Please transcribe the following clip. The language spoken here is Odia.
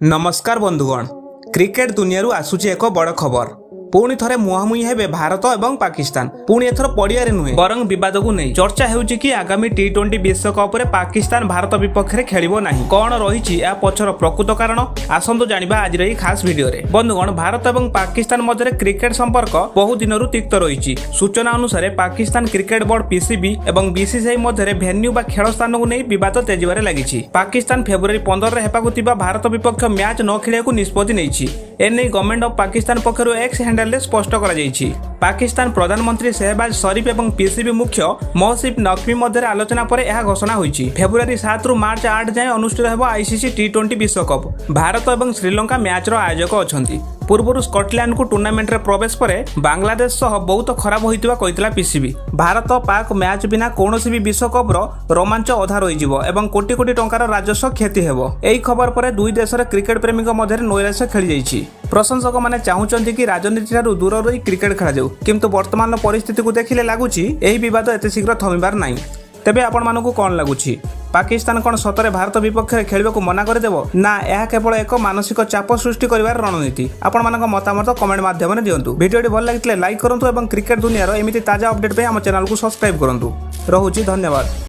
ନମସ୍କାର ବନ୍ଧୁଗଣ, କ୍ରିକେଟ ଦୁନିଆରୁ ଆସୁଛି ଏକ ବଡ଼ ଖବର। ପୁଣି ଥରେ ମୁହାଁମୁହିଁ ହେବେ ଭାରତ ଏବଂ ପାକିସ୍ତାନ। ପୁଣି ଏଥର ପଡ଼ିଆରେ ନୁହେଁ, ବରଂ ବିବାଦକୁ ନେଇ। ଚର୍ଚ୍ଚା ହେଉଛି କି ଆଗାମୀ ଟି-20 ବିଶ୍ୱକପରେ ପାକିସ୍ତାନ ଭାରତ ବିପକ୍ଷରେ ଖେଳିବ ନାହିଁ। କ'ଣ ରହିଛି ଏହା ପଛର ପ୍ରକୃତ କାରଣ? ଆସନ୍ତୁ ଜାଣିବା ଆଜିର ଏହି ଖାସ୍ ଭିଡିଓରେ। ବନ୍ଧୁଗଣ, ଭାରତ ଏବଂ ପାକିସ୍ତାନ ମଧ୍ୟରେ କ୍ରିକେଟ ସମ୍ପର୍କ ବହୁ ଦିନରୁ ତିକ୍ତ ରହିଛି। ସୂଚନା ଅନୁସାରେ, ପାକିସ୍ତାନ କ୍ରିକେଟ ବୋର୍ଡ ପିସିବି ଏବଂ ବିସିସିଆଇ ମଧ୍ୟରେ ଭେନ୍ୟୁ ବା ଖେଳ ସ୍ଥାନକୁ ନେଇ ବିବାଦ ତେଜିବାରେ ଲାଗିଛି। ପାକିସ୍ତାନ ଫେବୃଆରୀ 15ରେ ହେବାକୁ ଥିବା ଭାରତ ବିପକ୍ଷ ମ୍ୟାଚ୍ ନ ଖେଳିବାକୁ ନିଷ୍ପତ୍ତି ନେଇଛି। ଏନେଇ ଗଭର୍ଣ୍ଣମେଣ୍ଟ ଅଫ୍ ପାକିସ୍ତାନ ପକ୍ଷରୁ ଏକ୍ସ ହ୍ୟାଣ୍ଡେଲରେ ସ୍ପଷ୍ଟ କରାଯାଇଛି। ପାକିସ୍ତାନ ପ୍ରଧାନମନ୍ତ୍ରୀ ଶେହବାଜ ସରିଫ ଏବଂ ପିସିବି ମୁଖ୍ୟ ମୋହସିନ ନକଭି ମଧ୍ୟରେ ଆଲୋଚନା ପରେ ଏହା ଘୋଷଣା ହୋଇଛି। ଫେବୃଆରୀ 7ରୁ ମାର୍ଚ୍ଚ 8 ଯାଏଁ ଅନୁଷ୍ଠିତ ହେବ ଆଇସିସି ଟି-20 ବିଶ୍ୱକପ୍। ଭାରତ ଏବଂ ଶ୍ରୀଲଙ୍କା ମ୍ୟାଚ୍ର ଆୟୋଜକ ଅଛନ୍ତି। ପୂର୍ବରୁ ସ୍କଟଲ୍ୟାଣ୍ଡକୁ ଟୁର୍ଣ୍ଣାମେଣ୍ଟରେ ପ୍ରବେଶ ପରେ ବାଂଲାଦେଶ ସହ ବହୁତ ଖରାପ ହୋଇଥିବା କହିଥିଲା ପିସିବି। ଭାରତ ପାକ୍ ମ୍ୟାଚ୍ ବିନା କୌଣସି ବି ବିଶ୍ୱକପ୍ର ରୋମାଞ୍ଚ ଅଧା ରହିଯିବ ଏବଂ କୋଟି କୋଟି ଟଙ୍କାର ରାଜସ୍ୱ କ୍ଷତି ହେବ। ଏହି ଖବର ପରେ ଦୁଇ ଦେଶର କ୍ରିକେଟ ପ୍ରେମୀଙ୍କ ମଧ୍ୟରେ ନୈରାଶ୍ୟ ଖେଳିଯାଇଛି। ପ୍ରଶଂସକମାନେ ଚାହୁଁଛନ୍ତି କି ରାଜନୀତିଠାରୁ ଦୂର ରହି କ୍ରିକେଟ ଖେଳାଯାଉ। କିନ୍ତୁ ବର୍ତ୍ତମାନର ପରିସ୍ଥିତିକୁ ଦେଖିଲେ ଲାଗୁଛି, ଏହି ବିବାଦ ଏତେ ଶୀଘ୍ର ଥମିବାର ନାହିଁ। ତେବେ ଆପଣମାନଙ୍କୁ କ'ଣ ଲାଗୁଛି? ପାକିସ୍ତାନ କ'ଣ ସତରେ ଭାରତ ବିପକ୍ଷରେ ଖେଳିବାକୁ ମନା କରିଦେବ, ନା ଏହା କେବଳ ଏକ ମାନସିକ ଚାପ ସୃଷ୍ଟି କରିବାର ରଣନୀତି? ଆପଣମାନଙ୍କ ମତାମତ କମେଣ୍ଟ ମାଧ୍ୟମରେ ଦିଅନ୍ତୁ। ଭିଡ଼ିଓଟି ଭଲ ଲାଗିଥିଲେ ଲାଇକ୍ କରନ୍ତୁ ଏବଂ କ୍ରିକେଟ ଦୁନିଆର ଏମିତି ତାଜା ଅପଡେଟ୍ ପାଇଁ ଆମ ଚ୍ୟାନେଲକୁ ସବସ୍କ୍ରାଇବ୍ କରନ୍ତୁ। ରହୁଛି, ଧନ୍ୟବାଦ।